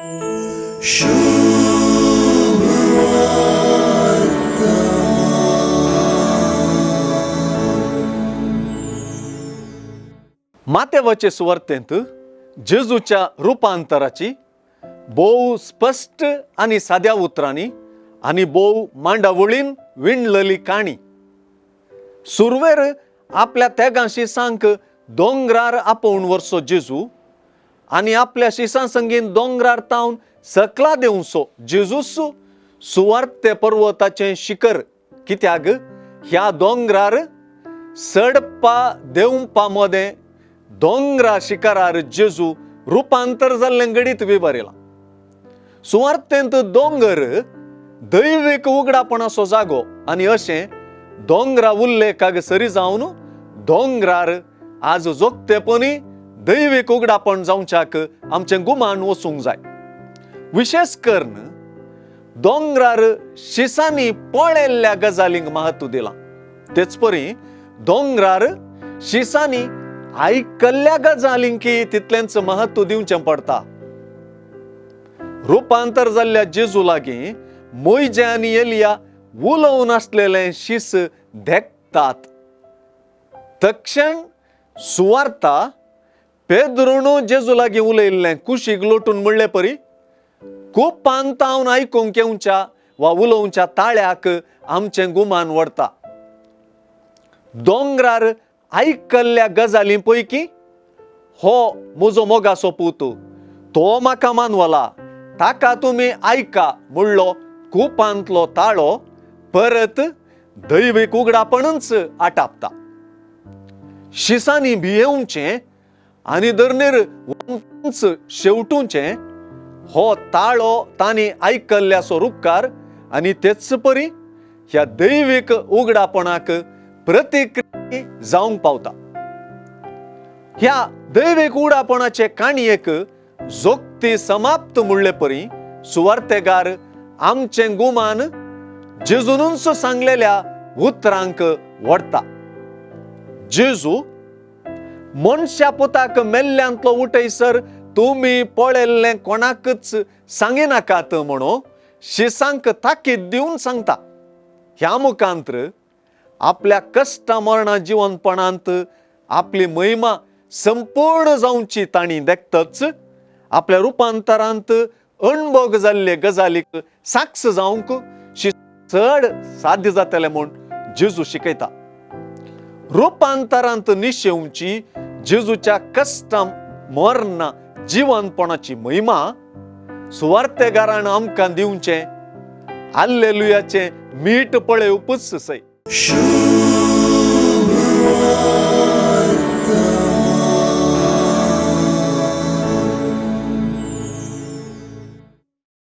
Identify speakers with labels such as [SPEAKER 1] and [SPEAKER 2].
[SPEAKER 1] मातेवाचे सुवार्तेंत जेजूच्या रुपांतराची भोव स्पश्ट आनी साद्या उतरांनी आनी भोव मांडावळीन विणलेली काणी. सुरवेर आपल्या तेगां शिसांक दोंगरार आपोवन व्हरचो जेजू आनी आपल्या शिसां संगीन दोंगरार तावन सकला देंवचो जेजूस सुवार्ते पर्वताचें शिखर, कित्याक ह्या दोंगरार चडपा देंवपा मदें दोंगरा शिखरार जेजू रुपांतर जाल्लें घडीत विवरिलां. सुवार्तेंत दोंगर दैवीक उगडापणाचो जागो आनी अशें दोंगरा उल्लेखाक सरी जावन दोंगरार आज जोगतेपणी दैवीक उगडापण जावच्याक आमचें गुमान वचूंक जाय. विशेश करून दोंगरार शिसांनी पळयल्ल्या गजालींक म्हत्व दिलां, तेच परी दोंगरार शिसांनी आयकल्ल्या गजालींकी तितलेंच म्हत्व दिवचें पडटा. रुपांतर जाल्ल्या जेजू लागीं मोयजे आनी एलिया उलोवन आसलेले शीस देखतात. तक्षण सुवार्ता पेद्रून जेजू लागीं उलयल्लें कुशीक लोटून म्हणले परी कुपान तावन आयकूंक येवच्या वा उलोवच्या ताळ्याक आमचें गुमान व्हरता. दोंगरार आयकल्ल्या गजालीं पैकी हो म्हजो मोगाचो पूत, तो म्हाका मानवला, ताका तुमी आयका म्हणलो कुपांतलो ताळो परत दैवीक उगडापणूच आटापता. शिसांनी भियेवचें आनी धरणीर वंच शेवटुचें हो ताळो तांणी आयकल्ल्याचो रुपकार आनी तेच परी ह्या दैवीक उगडापणाक प्रतिक्रिया जावंक पावता. ह्या दैवीक उगडापणाचे काणयेक जोगती समाप्त म्हणले परी सुवार्तेगार आमचें गुमान जेजूनच सांगलेल्या उतरांक व्हरता. जेजू मनशा पुताक मेल्ल्यांतलो उठयसर तुमी पळयल्लें कोणाकच सांगिनाकात म्हणून शिसांक ताकीद दिवन सांगता. ह्या मुखांत्र आपल्या कश्टा मरणा जिवनपणांत आपली महिमा संपूर्ण जावची तांणी देखतच आपल्या रुपांतरांत अणभोग जाल्ले गजालीक साक्ष जावंक चड साध्य जातलें म्हूण जेजू शिकयता. रुपांतरांत निशेवची जेजूच्या कश्टां मरणा जिवनपणाची महिमा सुवार्तेगारान आमकां दिवचें आल्लेलुयाचें मीठ पळोवपूच सय.